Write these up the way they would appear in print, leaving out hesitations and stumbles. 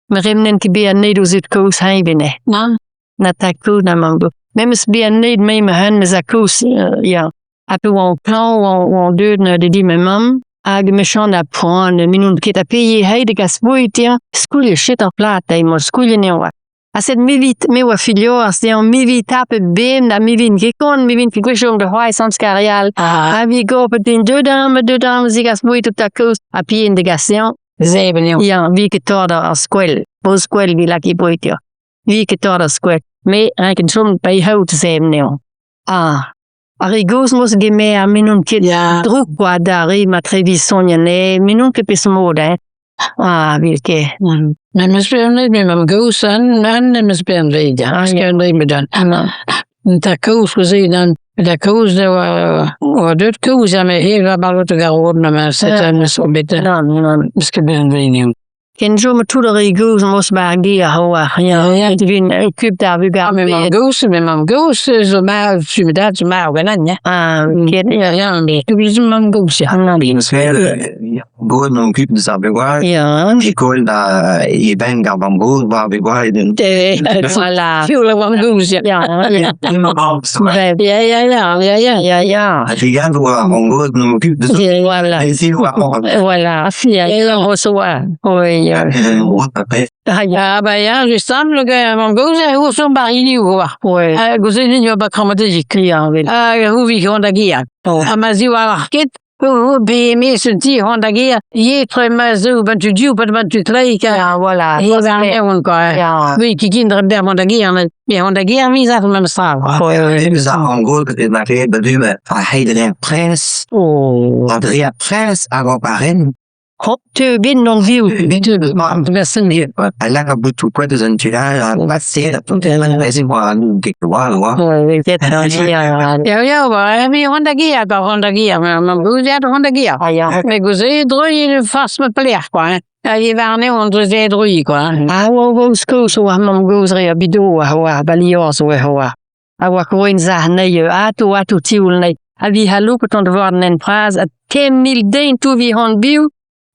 Me remnen ket bezañ anezhe d'o zud-kozh heñvel eo. Nann. Na tad-kozh na mamm-gozh. Memes bezañ anezhe me ma-unan ma zad-kozh ya. Ha pe oan klañv oan oan deuet neuze da di ma mamm hag mechan a poan me n'on ket ha pe eo da gas boued dezhañ skuilh chet ar plad dezhañ emañ skuilh anezhañ oa. Ha sed me 'vit me oa filhorez dezhañ me 'vit tapet bemdez ha me 'vin ket kont me 'vin ket gwech chom da c'hoari sans karial. Ha vi gopet din deuet amañ deuet amañ zegas boued tout à kozh ha pi en degas dezhañ. Zebriñ eo. Ya, vi ket tort ar skoell. Bo skoell vi lak e boued dezhañ. Vi ket tort ar skoell. Me ranket chom pa haout zebriñ anezhañ. Ah. Ar re gozh 'meus gemer me n'on ket Ya. drouk kwa d'ar re ma trevi soñj anezhe me n'on ket peseurt mod hein. Ah, vil ket. Me 'meus bet anvet me mamm-gozh an an em eus bet anvet ya. Ah, Eus ket anvet met an. An tad-kozh neuze nan. Tad-kozh e oa oa deuet kozh ha me he oa marvet hag ar road ma ma set Ah. em eus bet Nann, nann. 'meus ket bet anvet anezhañ. Ken chom tout ar re gozh 'meus 'ba ar gêr a oa. Ya, Ya. vin okup d'ar Ah, me vugale. mamm-gozh, me mamm-gozh zo marv, tu me dad zo marv ganin, ya. Ah, ket. Ya, ya, me mamm-gozh, ya. Nann. Gozh n'occupe deus ar vugale. Ya. Ekol da e benn ar vamm-gozh war ar vugale. Voilà. Fioul ar vamm-gozh, ya. Ya, ya. Ya, ya, ya, ya, ya. Ya, ya. Ha te war ar vamm-gozh n'occupe deus Voilà. Voilà. Ya, ya, recevoir. Oui, ya. Ah, ya, ba ya, justement, le gars, mamm-gozh, e oa sur bar hiniv, oa. Ouais. Ha gozh oa ba kramadezig. Ya, vel. Hag houvi gant da gêr. Ha ma ziwar ket, be un ti c'hoant da gêr, ietre ma zeu ban tu div, ban tu klei, ka. Ya, voilà. E war eon, quoi. Ya. Oui, kikin dre ber mont da gêr, met me c'hoant da gêr miz ar memes tra, quoi. Ouais, ouais. Eus ar vamm-gozh e ma ket da du ar c'heid prens, Oh. an dre ar prens hag an barrenn. Hop, teu ben non viv. A laka boutoù koad eus an tu all, a pase, a ez oa an ket oa, oa. Ya, ya, ba, me c'hoant da gêr, ba c'hoant da gêr, ma mamm-gozh ya c'hoant da gêr. Ah, ya. Me gozh dreuiñ fas ma pelec'h, quoi. Hein. Hag e warne on deus droiñ, quoi. Hein. Ah, oa oa skoz oa mamm-gozh re a bido oa oa ba liorzh oa oa. A oa koen zah nei ato ato tioul nei. A vi haloupet an war an praz a 10,000 den tou vi hon biv.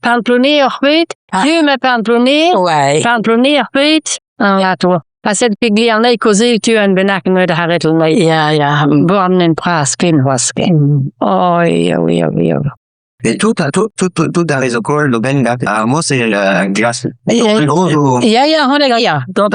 Pamplonais oc'h bet? Ah. Dieu ma Pamplonais? Ouais. Pamplonais oc'h bet? Ah, ato. Pa sed pe gleer nei kozel tu an bennak neud haretl nei. Ya, ya. Born en praz ken c'hoazh ken. Oi, oi, oi, oi. Et tout, tout, tout, tout, tout ar rezokol do ben gant ar mos e glas. Ya, ya, hon da ya. Hon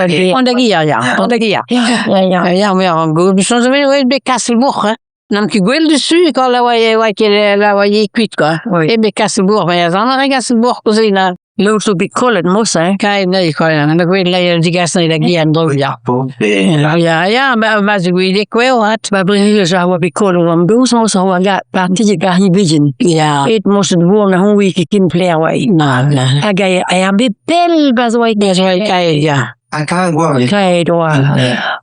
da ya, ya. Hon da ya. Ya, ya. Ya, me an go. Bichon zo bet bet Kasselbourg, hein. N'am ket gwell dessus quand la oa oa ket la oa kuit quoi. Oui. E bet Kasselbourg, mais an ar Kasselbourg koz na. Lod zo bet kollet mos, hein. Kai nei quoi, an gwell la digas nei da gi an dro ya. Ya, ya, ma ma zo gwell kweo hat. Ba breur a oa bet kollet an gozh mos a oa ga parti gar hi bihan. Ya. Et mos de bourn a hon ket kin plaer oa. Na, na. Hag a a bet pell ba zo Ya, zo kai, ya. Ha kai oa. Kai oa.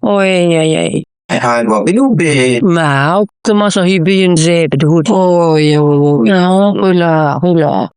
Oi, oi, oi. Ha oa bet be... Ma, komañs a hi bihan se, bet hout. Oh, ya, oh, Non, oula, oula.